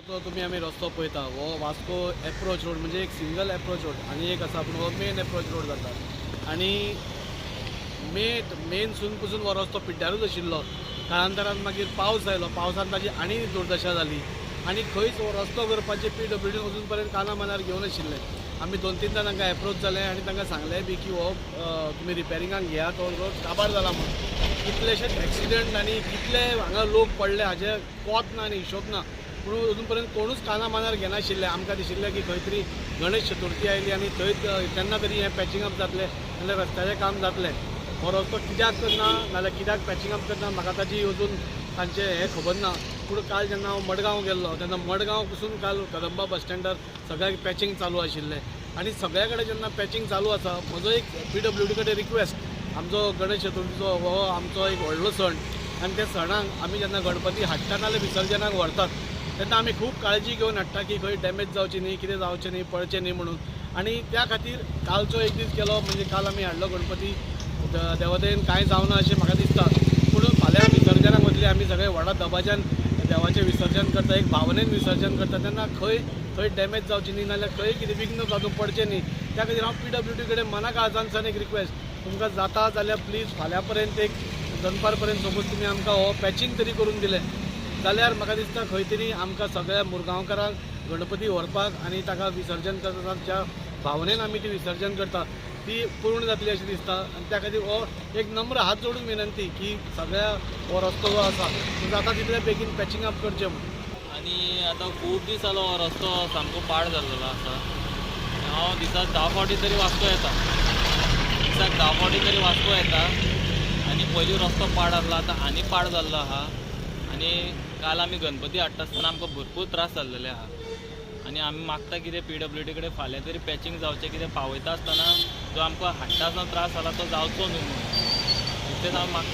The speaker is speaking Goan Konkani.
जो तुमी आमी रस्तो पळयता हो वास्को एप्रोच रोड, म्हणजे एक सिंगल एप्रोच रोड आनी एक आसा, पूण हो मेन एप्रोच रोड जाता. आनी मेनसून पसून हो रस्तो पिड्ड्यारूच आशिल्लो. काळांतरान मागीर पावस आयलो, पावसान ताजी आनी दुर्दशा जाली आनी खंयच हो रस्तो करपाचे पीडब्ल्यूडीन अजून पर्यंत काना मनार घेवन आशिल्ले. आमी दोन तीनदां तांकां एप्रोच जाले आनी तांकां सांगलें बी की हो तुमी रिपेरिंगाक घेयात, तो रोड काबार जाला म्हणून. कितलेशेच एक्सिडंट आनी कितले हांगा लोक पडले हाजे कोत ना आनी हिशोब ना, पूण अजून पर्यंत कोणूच काना मानार घेनाशिल्ले. आमकां दिशिल्लें की खंय तरी गणेश चतुर्थी आयली आनी थंय तेन्ना तरी हें पॅचिंग अप जातलें, नाल्यार रस्त्याचें काम जातलें. हो रस्तो कित्याक करना नाल्यार कित्याक पॅचिंग अप करना, म्हाका ताजी अजून तांचें हें खबर ना. पूण काल जेन्ना हांव मडगांव गेल्लो तेन्ना मडगांव पसून काल कदंबा बस स्टँडार सगळ्याक पॅचिंग चालू आशिल्लें आनी सगळ्या कडेन जेन्ना पॅचिंग चालू आसा, म्हजो एक पीडब्ल्यूडी कडेन रिक्वेस्ट, आमचो गणेश चतुर्थीचो हो आमचो एक व्हडलो सण आनी त्या सणाक आमी जेन्ना गणपती हाडटा नाल्यार विसर्जनाक व्हरतात तेन्ना आमी खूब काळजी घेवन हाडटा की खंय डॅमेज जावची न्ही, कितें जावचें न्ही, पडचें न्ही म्हणून. आनी त्या खातीर कालचो एक दीस गेलो, म्हणजे काल आमी हाडलो गणपती, देवादयेन कांय जावना अशें म्हाका दिसता. पूण फाल्यां विसर्जनाक वतली, आमी सगळे व्हडा दबाज्यान देवाचें विसर्जन करता, एक भावनेन विसर्जन करता, तेन्ना खंय खंय डॅमेज जावची न्ही नाल्यार खंय कितें विघ्न जातून पडचें न्ही, त्या खातीर हांव पीडब्ल्यूडी कडेन मना काळजानसान एक रिक्वेस्ट, तुमकां जाता जाल्यार प्लीज फाल्यां पर्यंत, एक दनपार पर्यंत सपोज तुमी आमकां हो पॅचिंग तरी करून दिलें जाल्यार म्हाका दिसता खंय तरी आमकां सगळ्या मुरगांवकारांक गणपती व्हरपाक आनी ताका विसर्जन करता, ज्या भावनेन आमी ती विसर्जन करता ती पूर्ण जातली अशें दिसता. आनी त्या खातीर हो एक नम्र हात जोडून विनंती की सगळ्या हो रस्तो जो आसा तो जाता तितले बेगीन पॅचिंग अप करचें म्हणून. आनी आतां खूब दीस जालो हो रस्तो सामको पाड जाल्लेलो आसा. हांव दिसाक 10 फावटी तरी वास्को येता, दिसाक 10 फावटी तरी वास्को येता. आनी पयलीं रस्तो पाड आहलो, आतां आनी पाड जाल्लो आहा. आनी काल आमी गणपती हाडटा आसतना आमकां भरपूर त्रास जाल्लेले आहा. आनी आमी मागता कितें पीडब्ल्यूडी कडेन फाल्यां तरी पॅचिंग जावचें, कितें पावयता आसतना जो आमकां हाडटा आसतना त्रास जाला तो जावचो न्हू म्हणून, इतलेंच हांव मागता.